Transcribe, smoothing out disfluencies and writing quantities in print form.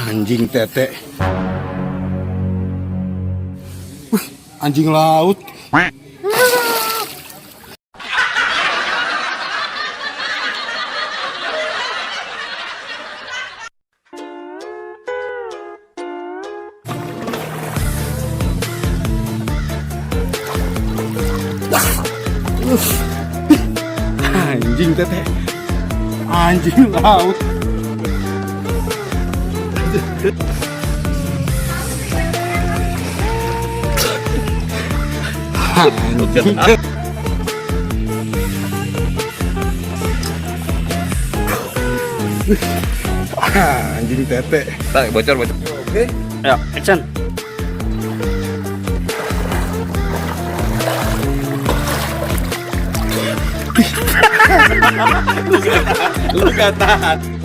Anjing tete. Anjing laut. Anjing tete. Anjing laut. Anjing. Anjing tete. Tarik bocor. Oke. Ayo, action. Lu gak tahan.